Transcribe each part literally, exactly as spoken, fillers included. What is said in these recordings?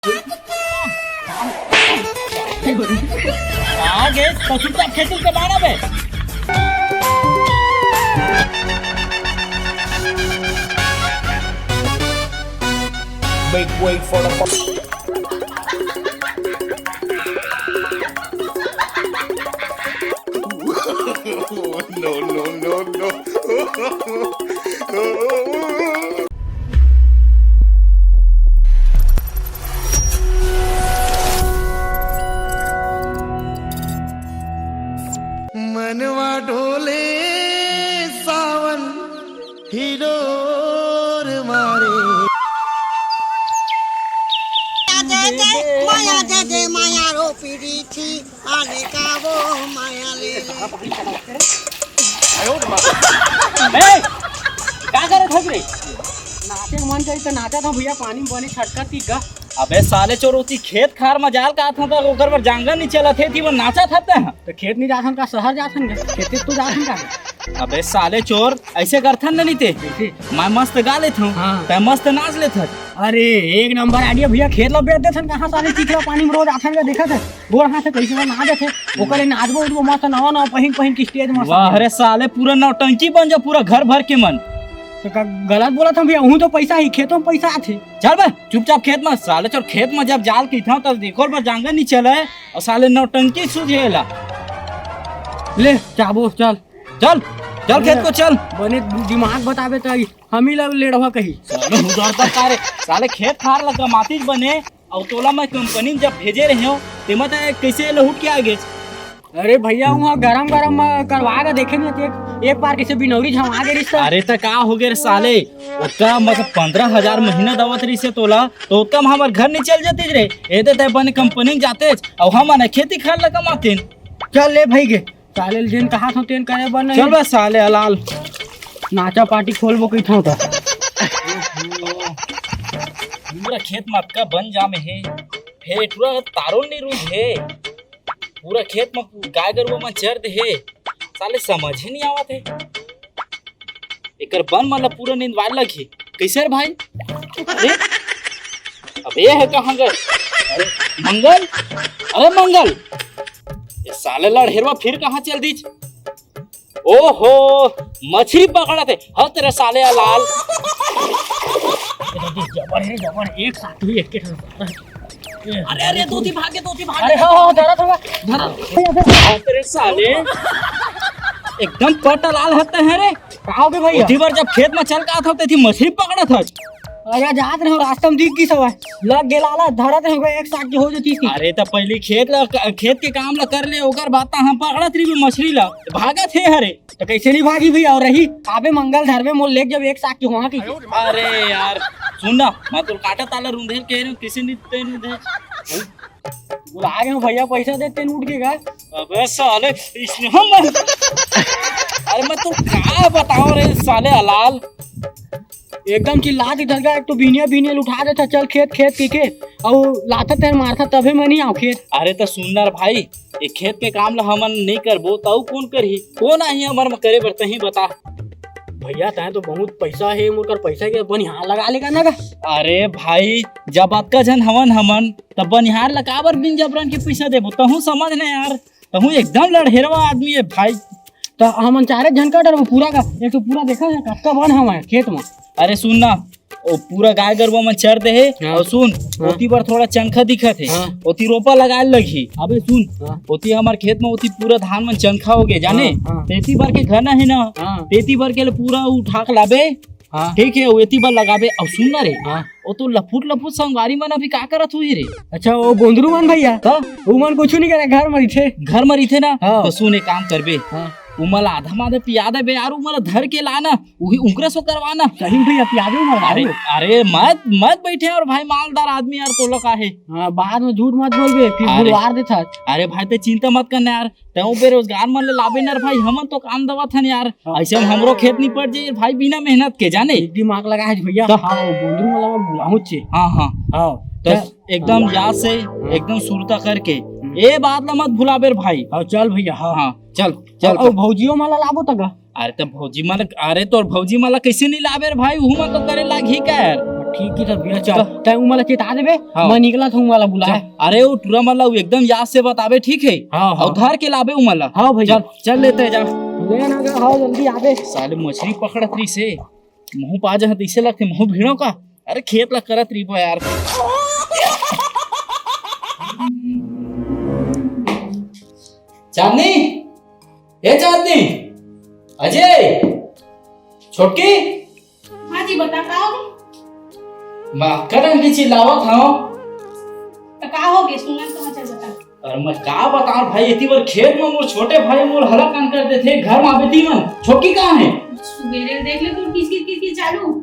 आगे पशु का खेती के बारे में। Make way for the no, no, no, no. मनवा डोले सावन हिलोर मारे। माया दे दे, माया दे दे, माया रो पीड़ी थी, आने का वो माया ले ले। ए, का करत हस रे? नाचे के मन करी त नाचत हंव भैया, पानी में बने छटकत ही गा। अबे साले चोर, ओती खेत खार म जाल का था त ओकर बर जांगर नी चलत हे, ती मन नाचत हस तें। त खेत नी जाथन का, शहर जाथन गा? खेते तो जाथन का? अबे साले चोर, ऐसे करथन न नीते। कैसे? मैं मस्त गा लेथंव, हाँ। तैं मस्त नाच लेथस। अरे, एक नंबर idea भैया, खेत ला बेच देथन, कहाँ साले चिखला पानी में रोज आथन गा, देखत हस? गोड़ हाथ से कैसे ना देथे, ओकरे नाचबो उठबो मस्त नवा नवा पहिन पहिन के stage में। वाह रे साले, पूरा नौटंकी बन जा, पूरा घर भर के मन। तो का गलत बोलत हंव भैया, उहूं तो पैसा ही, खेतों में पैसा आथे। चल बे, चुपचाप खेत में, साले चोर, खेत में जब जाल कहिथंव तब देखो बर जांगर नी चले, अउ साले नौटंकी सूझे ला। ले, चाबो, चल। चल, चल खेत को चल। बने दिमाग बताबे त हम ही ला लेड़वा कही। साले हुदर तक का रे, साले खेत खार ला कमातीच बने, अउ तोला मैं कंपनी में जब भेजे रहेंव, तेमा तैं कैसे लहुट के आ गेस? अरे भैया, उहाँ गरम गरम, अ, करवा के देखे नहीं, एक, एक बार कैसे बिनौरी झमा गे रिस त। अरे त का हो गे रे साले, ओतका मतलब पंद्रह हजार महीना दवत रहिसे तोला, तो ओतका में हमर घर नी चल जातिस रे। एदे तैं बने कंपनी में जातेस, अउ हमन खेती खार ला कमातेन। चल ले भई गे। साले ल जेन कहाथंव तेन करे बर नहीं। चल बे साले अलाल। नाचा पार्टी खोलबो कहिथंव त। पूरा खेत म अतका बन जामे हे, फेर पूरा तारो नी रूंध हे, पूरा खेत म गाय गरुवा मन चर दे हे, साले समझ ही नी आवत हे। एकर बन मन ला पूरा निंदवाए लगही। कइसे रे भाई? अरे, अबे ये हे कहाँ गे? अरे, मंगल, अरे मंगल, ये साले लड़हेरवा फिर कहाँ चल दीच? ओहो, मछरी पकड़त हे, हत रे साले अलाल। जबर हे, जबर, एक साथ ही एक के साथ। अरे, अरे, दोती भाग गे, दोती भाग गे। अरे, हाँ, हाँ, धरा, धरा, धरा। अरे साले, एकदम पट अलाल हत हे रे। का हो गे भैया? ओती बर जब खेत में चल का था, तेती मछरी पकड़त हस। अरे, जात रहेंव, रास्ता में दिख गिस हवय। लग गे लाला, धरत रहेंव, एक साथ के हो जतिस। अरे, त पहिली खेत ला, खेत के काम ला कर ले, ओकर बाद त हम पकड़त रहिबे मछरी ला। भागत हे हरे। त कइसे नी भागही भैया, अउ रही, आबे मंगल धरबे, मोर लेग जब एक साथ के होहा कहिके। अरे यार, सुन ना, मैं तोर काटा ताला रूंधे ल कहे रहेंव, कइसे नी ते रूंधे। बुला गेंव भैया, पैसा दे, तेन उठ के गा। अबे साले, इसने हम अरे मैं तो का बताओ रे साले अलाल। एकदम चिल्लात ही धर गा, एक तो बिनिया बिनिया ल उठा देथा, चल खेत खेत कहिके, अउ लाथा तेर मारथा तभे मैं नी आंव खेत। अरे त सुन ना रे भाई, ये खेत के काम ला हमन नी करबो त अउ कोन करही? कोन आही हमर म करे बर, तहीं बता। भैया, तैं तो बहुत पैसा हे, मोर कर पैसा के बनिहार लगा लेगा ना गा। अरे भाई, जब अतका झन हवन हमन, तब बनिहार ला काबर बिन जबरन के पैसा देबो? तहूँ समझ ना यार, तहूँ एकदम लड़हेरवा आदमी हे भाई। त हमन चारे झन का डरबो पूरा का? एक तो पूरा देखा हे, कतका बन हवय खेत म। अरे सुन ना, ओ पूरा गाय गरुवा मन चर दे हे, हाँ। अउ सुन, हाँ। ओती बर थोड़ा चंखा दिखत हे, हाँ। ओती रोपा लगाए लगही। अबे सुन, हाँ। ओती हमर खेत म ओती पूरा धान मन चंखा हो गे, जाने? हाँ, हाँ। तेती बर के घर ना हे ना, हाँ। तेती बर के ले पूरा उठा के लाबे, हाँ। ठीक हे, ओ एती बर लगाबे। अउ सुन ना रे, हाँ। ओ तो लफुट लफुट संगवारी मन अभी का करत होही रे? अच्छा, ओ बोंदरू मन भैया? का? उमन कुछु नी करे, घर म रहिथे। घर म रहिथे ना? हाँ। त सुन, एक काम करबे। हाँ। उमन ला आधा मादा पिया देबे यार, उमन ला धर के ला ना, उही उंकरा सो करवा ना। सही भैया, पिया दे उमन ला। अरे, अरे, मत, मत बइठे यार भाई, मालदार आदमी यार, तोला का हे? हाँ, बाद में झूठ मत बोलबे, फिर अरे। बुलवार देथस। अरे भाई, ते चिंता मत कर ना यार, तैं बेरोजगार मन ले लाबे ना रे भाई, हमन तो काम देवत हन यार। हाँ। अइसे में हमरो खेत निपट जाही भाई, बिना मेहनत के, जाने? एक दिमाग लगा हे भैया। तो हाँ, वो बोंदरू वाला मैं बुलाहूँ चे। हाँ, हाँ। हाँ। तो चल। एकदम हाँ। याद से, हाँ। एकदम सुरता करके, हम्म। ए बात ला मत भुलाबे रे भाई। हाँ, चल भैया, हाँ। हाँ, चल, चल। अउ, अउ भौजियो मन ला लाबो त गा? अरे त भौजी मन ला, अरे तोर भौजी मन ला कइसे नी लाबे रे भाई, उहू मन तो करे लागही का यार। ठीक हे, तब भैया चल। चल। तैं उमन ला चेता देबे, हाँ। मैं निकलत हँव, उमन ला बुलाए। चल। अरे वो टूरा मन ला एकदम याद से बताबे, ठीक हे? हाँ, हाँ। अउ धर के लाबे उमन ला। हाँ भैया। चल, चल लेते हैं, जा। ले ना गा, हाँ, जल्दी आबे। साले मछरी पकड़त रहिसे, महूँ पा जाहूँ तइसे लगथे, महूँ भिड़ों का। अरे खेत ला करत रहिबो यार। चांदनी, ए चांदनी, अजय, छोटकी। हाँ जी, बता, का हो गे? मैं अतका डंडी चिल्लावत हँव। त का हो गे? सुनन तो चल बता। अरे मैं का बतावँव भाई, एती बर खेत में मोर छोटे भाई मोर हलाकान कर देथे, घर में आबे तीमन। छोटकी कहाँ हे? सुबेरे देख ले तोर किस किस किस किस चालू।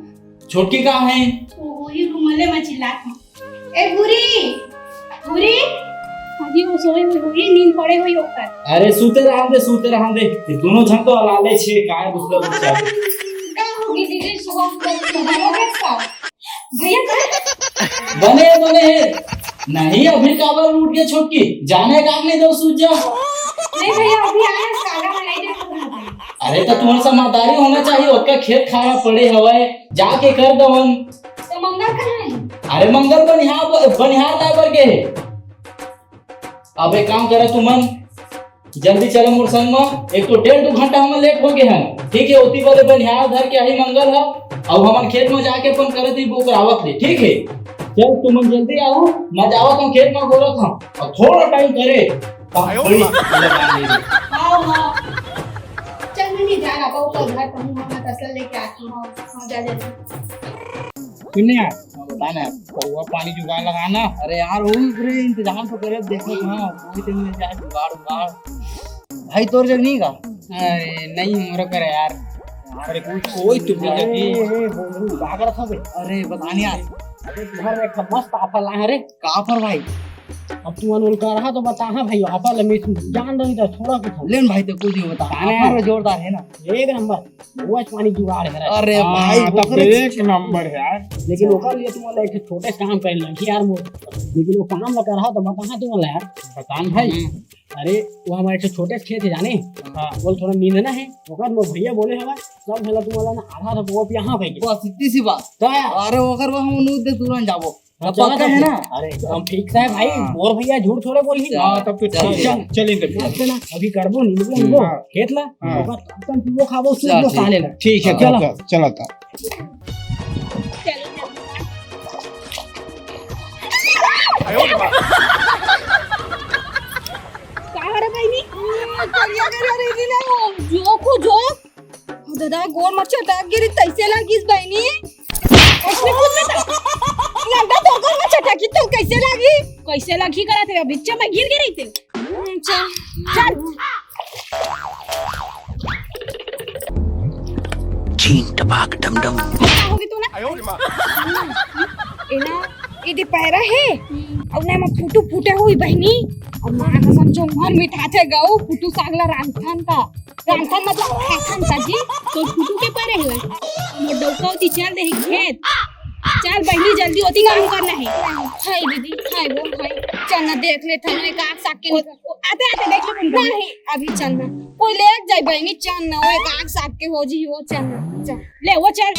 छोटकी कहाँ हे? ओ, वही रूम वाले में चिल्लात हँव। ए भूरी, भूरी। हाँ जी, वो सोए हुए होही, नींद पड़े हुई ओकर। अरे सूते रहन दे, सूते रहन दे। ये दूनों झन तो अलाले छे, काय गुस्सा गुस्सा। का हो गे दीदी, सुबह सुबह हो गे का? भैया का? बने, बने हे। नहीं, अभी काबर उठ गे छोटकी? जाने का नहीं दो सूत जा। नहीं भैया, अभी आया, सागा बनाई दे। अरे त तुमन समझदारी होना चाहिए, ओतका खेत खार पड़े हवय, जाके कर दो हम। त मंगल कहाँ हे? अरे मंगल बनिहार, बनिहार लाए बर गे हे। अब एक काम करा तुमन, जल्दी चलो मोर संग म, एक तो डेढ़ दू घंटा हमन लेट हो गे हन, ठीक हे? ओती बर बनिहार धर के आही मंगल ह, अउ हमन खेत म जाके अपन करत ही बोकरावत ले, ठीक हे? चल तुमन जल्दी आव, मैं जावत हँव खेत म गोरत हँव, अउ थोड़ा टाइम करे, काम बड़ी लगा ले। हाँ, हाँ। चल, मैं नहीं जा रहा, वो तो घर पर हूँ, मैं तसला लेके आती हूँ। हाँ, जा, जा, जा। सुन यार, हाँ, बता ना यार। पौवा पानी जुगाड़ लगा ना। अरे यार, वो भी पूरे इंतजाम तो करे, देखो ना, कोई तो मिल जाए जुगाड़ उगाड़। भाई, तोर जग नहीं का? अरे, नहीं, मोरो करे यार। अरे, कोई, कोई तो मिल जाए। ए, ए, बोल, का करत हवे? अरे, बता नहीं यार। अरे, तुम्हारे एक ठो मस्त offer लाए हैं रे। का offer भाई? अब तू अनमोल का रहा तो बता, हाँ भाई, offer ले, मैं जान रही था, छोड़ा कुछ। लेन भाई, तो कुछ नहीं बता। अरे। Offer जोरदार है ना? एक नंबर। वो आज पानी जुगाड़ है रे। अरे हाँ, भाई, तब ओकरे एक नंबर है यार। लेकिन ओकर लिए तुमन ला एक छोटे से काम करे लगी यार मोर। लेकिन वो काम ला करहा तो बताहा तुमन ला यार। बतान भाई। हम्म। अरे, वो हमर एक छोटे से खेत है जाने। हाँ। बोल थोड़ा नींदना है। ओकर मोर भैया बोले हवा, सब भला तुमन ला ना आधा आधा वो यहाँ कह के। बस इतनी सी बात। तो यार। अरे, ओकर वो हम नूद दे तुरंत जाबो। हाँ, अब पक्का चलो है ना? अरे, एकदम fix है भाई, हाँ। मोर भैया झूठ थोड़े बोलही। हाँ, तब तो चल, ठीक है। चल, चल इनके चल, चल, अभी करबो, नींदबो, हम्म। इनको, हाँ। खेत ला, हाँ। ओकर तब तक पीबो, खाबो, चल, सूतबो, ठीक। साले ला। ठीक है, चलो। चल, चल, चल, चल। का हो रे बहिनी? करिया, करिया रे, रे, रे, जोक हो, जोक। ओ दादा, गोड़ म चटक गिरी, तइसे लागिस बहिनी। अइसने कुछ में त-, लगदा तोर गोड़ म चटकी तो कइसे लागी? कइसे लागी करत हे? अभी च मैं गिर गे रहितेंव। हम्म, चल। चल। छीन टपाक डम डम। का होगे तोला? ए ना, ए दे पैरा हे। अउ ना म फुटू फूटे होही बहिनी। अउ माँ कसम जो मन मिठाथे गऊ, फुटू साग ला रांधथन त। रांधथन मतलब खाथन का जी, तो फुटू के परे हुए। मोर डौका उती चल देही खेत। चल बहिनी, जल्दी ओती काम करना है। हाय दीदी, हाय वो, हाय। चल ना देख ले थन, एक आग साग के निकल। आते, आते देख ले कौन नहीं, अभी चल ना। कोई ले जाए बहिनी, चल ना, वो एक आग साग के हो जी, वो चल ना, चल। ले, वो चल।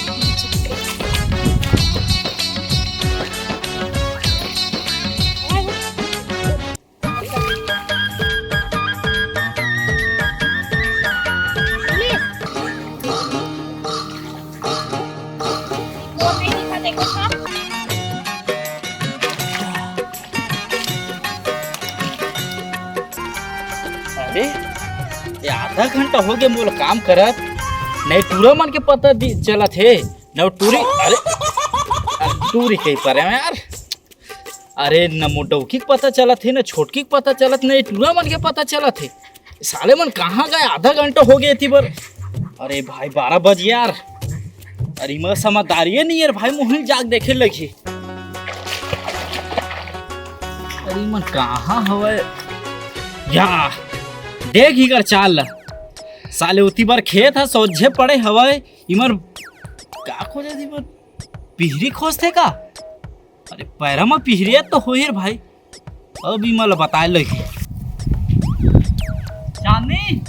अरे, ये आधा घंटा हो गया मोला काम करत, नहीं टूरा मन के पता दि-, चलत हे, न टूरी, अरे, टूरी कहीं पर है यार। अरे, न मोर डौकी के पता चलत हे, न छोटकी के पता चलत, न ये टूरा मन के पता चलत हे। साले मन कहाँ गए? आधा घंटा हो गया एती बर। अरे भाई, बारह बज गया यार। अरे, इमा समझदारी नहीं है भाई, मोहिल जाग देखे लगी। अरे, इमन कहाँ हवय? या, देख इकर चाल ला। साले ओती बर खेत ह सोझे पड़े हवय। इमन का खोजत इमन? पिहरी खोजथे का? अरे पैरा म पिहरी तो होही रे भाई। अब इमन ला बताए लगी। चांदनी,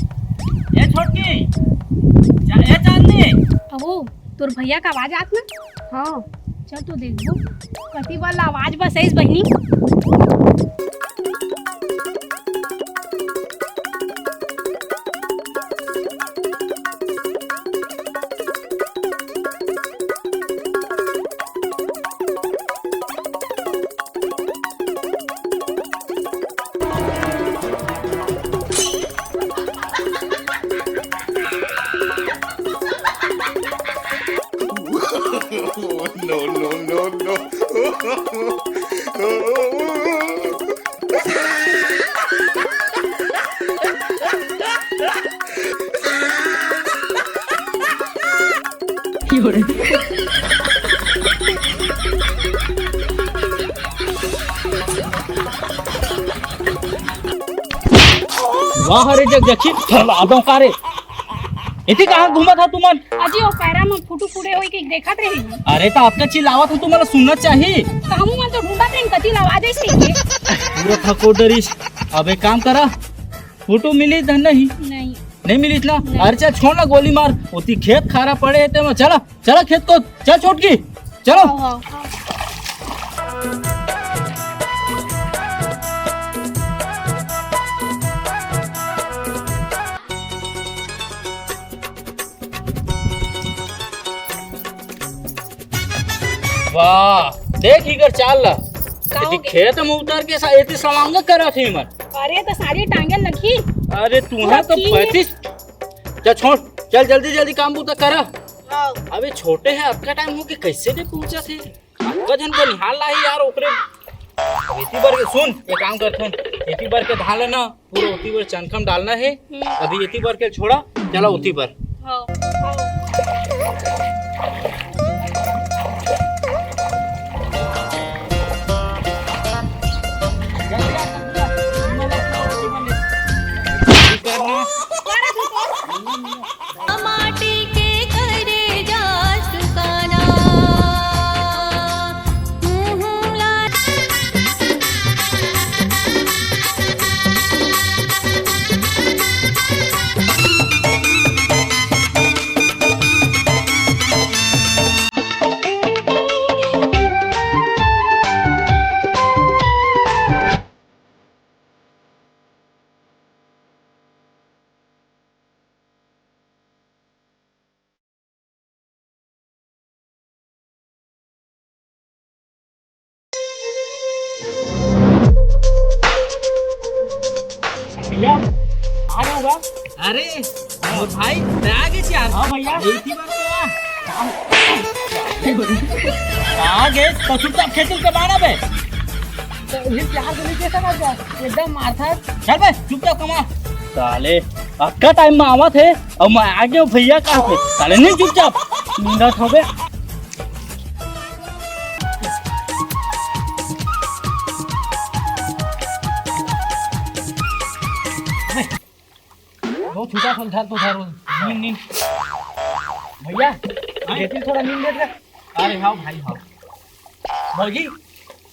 ए छोटकी, चा-, ए चांदनी। अहो, तोर भैया का आवाज आत ना? हाँ। चल तो देखबो, कति बार ला आवाज बस आइस बहिनी। No, no, no, no। वाह रे जगजगही, फैला दो का रे। एती कहाँ घूमत हा तुमन? अजी, ओ पैरा में फुटू फुटे होई के देखत रही। अरे, त अतका चिल्लावत हा, तुमन ला सुनना चाही। त हमू मन तो ढूंढत रही, कति ला आवाज आइस कहिके। पूरा थको डरिस। अब एक काम करा, फुटू मिली धन नहीं। नहीं। नहीं मिलिस ना? नहीं। अरे चल छोड़ ना, गोली मार। ओती खेत खारा पड़े हे तेमा। चला, चला खेत को, चल छोटकी, चलो। हाँ, हाँ। वाह, देख इकर चाल ला। का हो एती गया? खेत में उतर के सा-, एती सवांग करत हे मन। अरे, त सारी टांगे लगी। अरे, तुहा तो लगी। पैंतीस। चल छोड़, चल जल्दी जल्दी काम बूता करा। हाँ। अबे छोटे हे, अतका टाइम हो के कैसे नहीं पहुंचा थे? अतका झन बनिहार लाही यार ओकरे। अब एती बर के सुन, एक काम करथन, एती बर के धान लेना, पूरा ओती बर चनखम डालना हे। हम्म। अभी एती बर के छोड़ा, चला ओती बर। हाँ, हाँ। माटी के करे जा सुकाना। भैया, आ रहे हो बा? अरे, मोर भाई, तैं आ गेस यार। हाँ भैया। एती बार तो आ। आ गेस, त चुपचाप खेत के बाना बे। तो ये प्यार से नहीं कैसा कर दिया? एकदम मारता है। चल बे, चुपचाप कमा। साले, अतका टाइम में आवत हे, अउ मैं आ गेंव भैया कहा थे। साले नहीं चुपचाप। निंदत होबे। वो छूटा फल धर तो धर, नींद, नींद। भैया, हाँ? देती थोड़ा नींद देत रे। अरे हाँ भाई, हाँ। भौजी,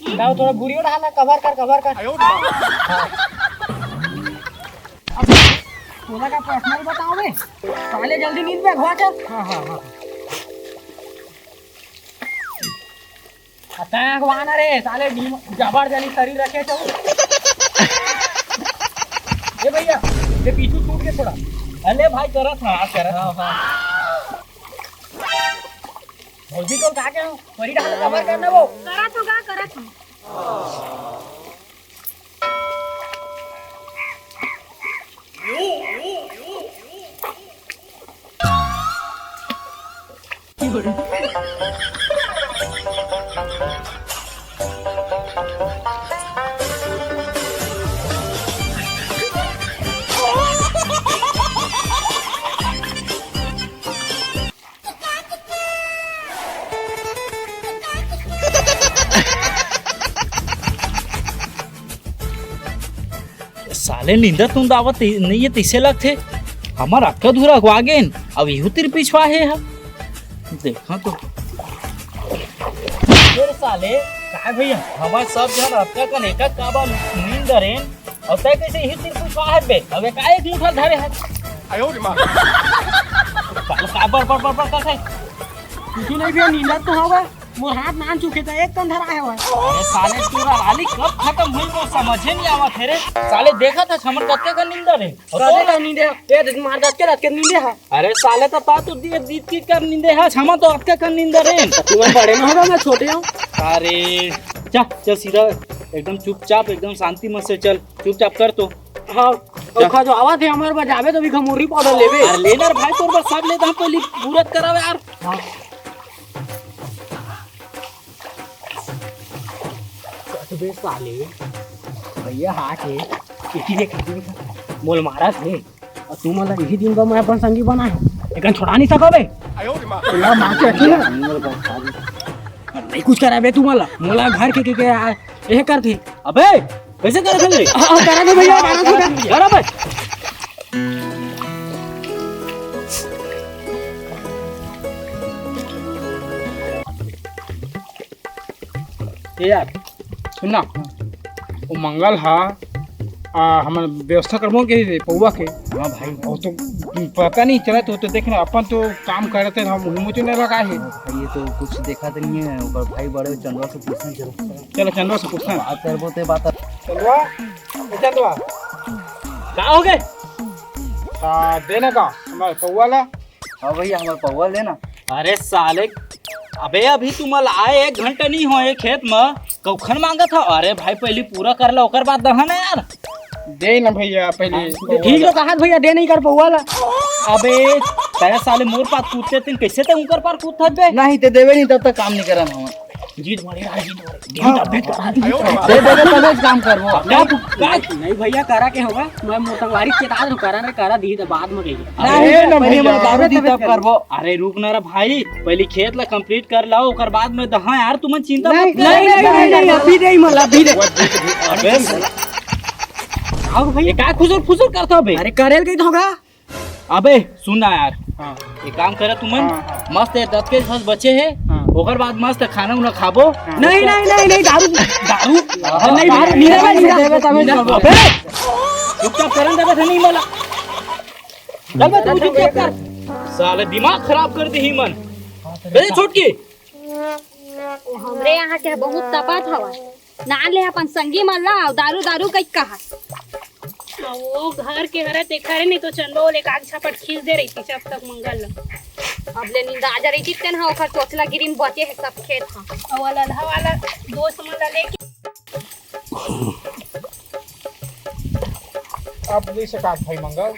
लाओ थोड़ा बुढ़ियो ढाला, कवर कर, कवर कर। आयो रे माँ। हाँ। अब तोला का पर्सनल बताओ बे? साले जल्दी नींद में घुआ चल। हाँ, हाँ, हाँ। अतक वाना रे, साले नीम-, जबर जनी शरीर रखे तो। ए भैया, ये पीछू छूट के थोड़ा। अरे भाई, करत हा, करत हा। हाँ, हाँ। भौजी तो का के हो? परी ढाल कवर करना वो। करत हो का, करत हो। साले नींदत उंदावत नइये तइसे लगथे। हमर अतका दूर अगवा गेन, अब इहू तिर पिछवा हे ह। देखा तो। अरे साले, काय भैया, हमर सब झन अतका कन एका काबा नींद डरेन, अउ तैं कइसे इही तिर पिछवा हस बे? अबे का एक मुठा धरे हस? आयो रे माँ। साले का बर बर बर बर करथे? कुछु नहीं भैया, नींदत तो हवय। मोर हाथ मान चुके त एक कन धरा हे भाई। अरे साले, तोर अलाली कब खत्म होई, वो समझे नहीं आवत हे रे। साले, देखत हस हमन कतका कन निंदर हे। कतका कन निंदे हे? ए, मार दस के दस के निंदे हे। अरे साले, त ता तो दिए दीद की कर निंदे हे, हमन तो अतका कन निंदर हे। तुमन बड़े न हो, मैं छोटे हूँ। अरे, जा, चल सीधा, एकदम चुपचाप, एकदम शांति मन से चल, चुपचाप कर तो। हाँ, जा। ओखा जो आवत हे हमर बर, जाबे तो भी घमोरी पाउडर लेबे। अरे ले ना रे भाई, तोर बर सब ले दे, हम पहली पूरत करावे यार। हाँ। अबे साले, भैया हाथ हे, इही देख, इही देख, मोल मारत हे। अउ तुमन ला इही दिन बर मैं अपन संगी बनाए हूँ, एकन छोड़ा नहीं सको बे। तोला मार के रखी ना। नहीं कुछ करा बे तुमन ला, मोला घर के, के, के आ, एह करथे। अबे, कैसे करे थे रे? हाँ, हाँ, करा दे भैया, करा दे। करा बे। ए यार, सुन ना, वो मंगल हा, आ, हमन व्यवस्था करबो के रे पौवा के। हाँ भाई। वो तो पता नहीं चला, तो, तो देख ना, अपन तो काम करते हम मुँह मुँह नहीं लगा है। भाई, ये तो कुछ देखा तो नहीं है, ओकर भाई बड़े चंदवा से पूछना चलो। चलो, चंदवा से पूछना। बात करबो ते बात। चंदवा, ए चंदवा। का हो गए? आ, देना का, हमारे पौवा ला। हाँ भैया, हमारे पौवा लेना। अरे साले, अबे अभी तुमन आए एक घंटा नहीं होए खेत में, कौखन मांगत हो? अरे भाई, पहली पूरा कर ला, ओकर बाद दहा ना यार। दे ना भैया, पहले ठीक तो कहा भैया, दे नहीं कर पौवा ला। अबे, तेरे साले मोर पास कूदते तीन, कैसे ते ऊपर पर कूदत बे? नहीं ते देवे नहीं, तब तक काम नहीं करन हम। जीत मारे यार, जीत मारे। हाँ। दे देबे तबे काम करबो। का तू, का? नहीं भैया, करा के होगा, मैं मोर संगवारी चेता दे, करा रे, करा दी त बाद में कही। अरे नहीं, ना पहले भैया। मैं दारू दी तब करबो। अरे रुक ना रे भाई, पहले खेत ला complete कर लाओ, ओकर बाद में दहा यार, तुमन चिंता नहीं, मत करो। नहीं, नहीं, नहीं, नहीं, अभी नहीं, मतलब, अभी नहीं। अबे, आओ भैया। ये का खुसर खुसर करता बे? अरे करेल कही तो होगा। अबे सुन ना यार, हाँ। एक काम करे तुमन, हाँ, हाँ। मस्त है, दस के दस बचे है, हाँ। ओकर बाद मस्त खाना उना खाबो। हाँ। नहीं, नहीं, नहीं, नहीं, दारू, दारू, हाँ, नहीं, दारू, नहीं, नीरा, नहीं, नीरा, देवे तबे नीरा। चलबो। अबे, चुपचाप करन देवे थे नहीं मला। चल बे, तू चुपचाप कर। साले दिमाग खराब कर दी ही मन। अरे छोटकी। वो हमरे यहाँ के बहुत तपत हवा। ना ले अपन संगी मन ला, दारू दारू कई कहा। वो घर के हरे ते खरे नहीं तो चंदो ले काग छापट खींच दे रही थी जब तक मंगल ला। अब ले नींद आ जा रही थी तेन हा ओखर चोचला गिरिन बचे है सब खेत हा। और लल्हा वाला दोस्त मन ला लेके अब नहीं सकात भाई मंगल।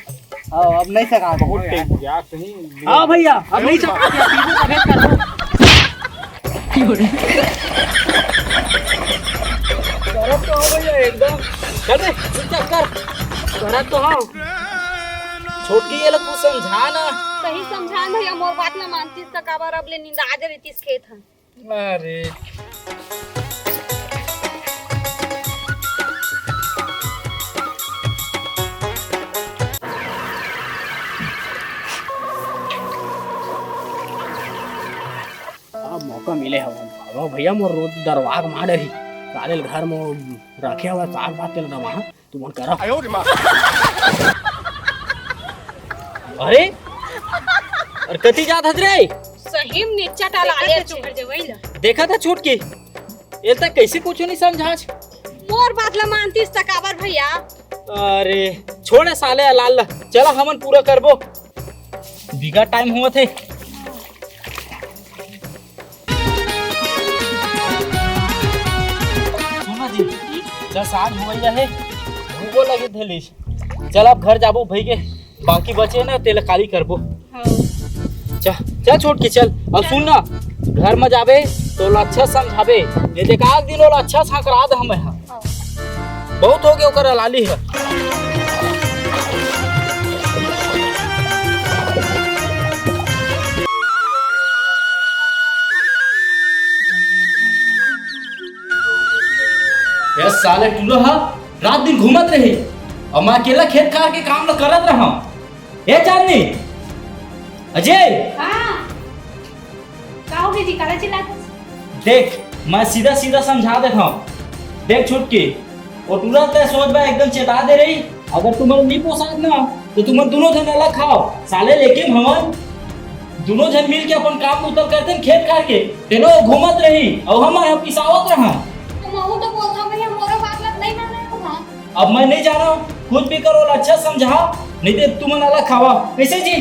हाँ, अब नहीं सकात। बहुत टाइम हो गया सही। हाँ भैया, अब नहीं सकात, पीबो तबे करबो। करत तो हो भैया एकदम। चल रे, चुपचाप कर। करत तो हो। छोटकी ये लोग कुछ समझा ना। सही समझान भैया, मोर बात ना मानतीस त काबर अब ले निंदा आ जा रही तीस खेत हा। अरे। अब मौका मिले हवय। अब भैया मोर रोज दरवाग मार डरही। साले ल घर म रखे हवय साग भात तेल दमा। तुमन करा। अरे, अरे कति जात हस रे? सही में निच्चा टाला आले अच्छे। देखा था छोटकी, एल तक कैसे कुछ नहीं समझाच। मोर बात ला मानतीस त काबर भैया? अरे, छोड़े साले अलाल ला, चला हमन पूरा करबो, बिगा टाइम होवत हे। सुना जी, दस आज हो गई रहे, भूखो लगे थेलिस। चल अब घर जाबो भई के, बाकी बचे ना तेला काली करबो। हाँ। चल, चल छोटकी चल। अब सुन ना, घर में जाबे तो ओला अच्छा समझाबे, ये देख आज दिन ओला अच्छा सांकरा दे हमें। बहुत हो गया ओकर अलाली ह। ये साले टूरा ह रात दिन घूमत रहे और मैं अकेला खेत खार के काम ल करत रहा। ए चांदनी, अजय, हाँ। का होगे जी, काला चिल्लात हस? देख, मैं सीधा सीधा समझा देत हव। देख छुटकी, ओ टूरा तय सोच बा एकदम चेता दे रही। अगर तुमन नी पोसात ना, तो तुमन दोनों जन अलग खाओ। साले लेकिन हमन दुनों झन मिल के अपन काम उतर करते न खेत खार के, तेनो घूमत रही, अउ हमर ह पिसावत रहा। तो महू तो बोलता भैया, मोरो बात लग नहीं माने रहा। अब मैं नहीं जाना, कुछ भी करो, अच्छा समझा, नहीं तो तुमन अलग खावा। कैसे जी?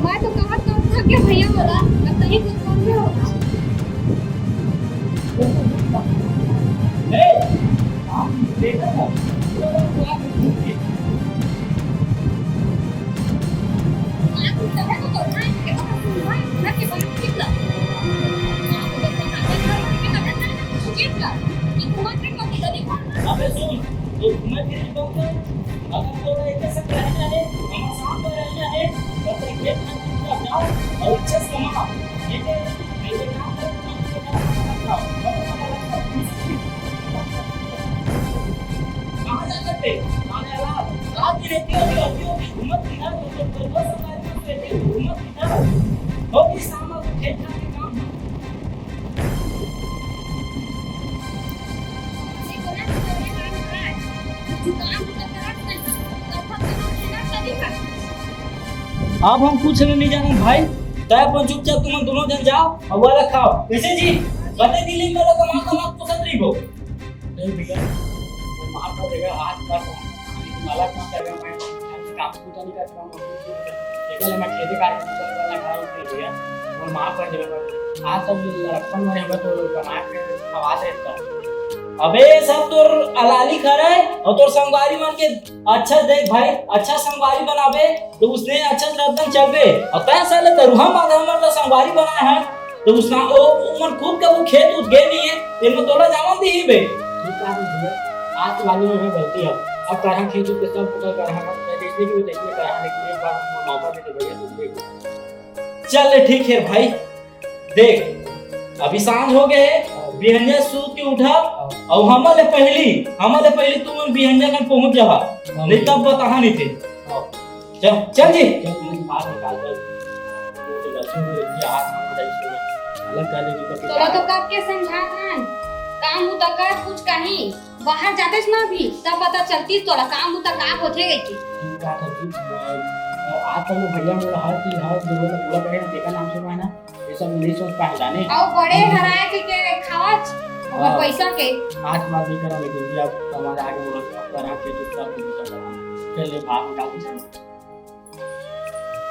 मैं तो कहा तो थक गया भैया बोला, अब तहीं कुछ कम भी होगा। ए, आप देखा था? अबे सुन, तो घूमत फिरत बंद कर। अगर तोरा एके संग रहना है, हमारे साथ में रहना है, तो अपने खेत में चुपचाप जाओ और अच्छे से कमाओ। ठीक है? नहीं तो काम करो, काम करो, काम करो, काम करो। कहाँ जा सकते? खाने वाला, रात की रहती होगी, होती होगी, घूमत फिरत, तो, तो, तो, तो, घूमत फिरत, होगी शाम को खेत खाने काम। अब हम कुछ नहीं जानन भाई, तय अपन चुपचाप तुमन दुनों झन जाओ अउ वाला खाओ। कैसे जी? बते दिल्ली में लोग कमा कमा पोसत रहिबो। नहीं भैया, वो मार का जगह आज का तो खाने की माला कहाँ कर रहा है, मैं काम को तो नहीं करता हूँ। देखो ना, मैं खेती कार्य में चल रहा है, खड़ा होके भैया, वो मार कर जगह पर आज सब लड़कपन में होगा तो कमा के खवा देता हूँ। अबे, सब तोर अलाली खरय अउ तोर संगवारी मन के अच्छा देख भाई, अच्छा संगवारी बनाबे तो उसने अच्छा से रद्दन चलबे। अउ तैं साले दरुहा माधव मन ला संगवारी बनाए है तो उसना ओ, ओमन खुद का वो खेत उत गे नहीं है, तेमा तोला जावन दी ही बे। ठीक है भैया, आज के बाद में मैं गलती है। अब करहा खेत उत के सब कुछ करहा, मैं जैसे भी जैसे करहा, लेकिन एक बार मौका दे दे भैया, तुम देखो। चल ले, ठीक है भाई, देख, अभी सांझ हो गए है, बिहनिया सूत के उठा, अउ हमर ले पहली, हमर ले पहली तुमन बिहनिया कन पहुंच जाहा, नहीं तब बताहा नहीं थे। चल, चल जी। चल, मैं बाहर निकाल दे। वो तो गलती हो गई, ये हाथ में दे इसको। अलग कर लेगी तो तोला तो कब के समझात हन, काम बुता कर कुछ कहीं, बाहर जातेस ना अभी, तब पता चलतीस तोला काम बुता का होथे कहिके। ठीक बात है जी। मैं, मैं आज तक वो भैया मोला हर चीज, हर जरूरत में पूरा करे, तेकर नाम सुनवाए ना, ये सब नहीं सोच पाए जाने। अउ बड़े हराए के, के खावत, ओकर हाँ। पैसा के। आज बात नहीं करा, लेकिन जी आप समाज आगे बोला, अब करा के चुपचाप, चुपचाप करा। चल ले, बाहर निकाल दे।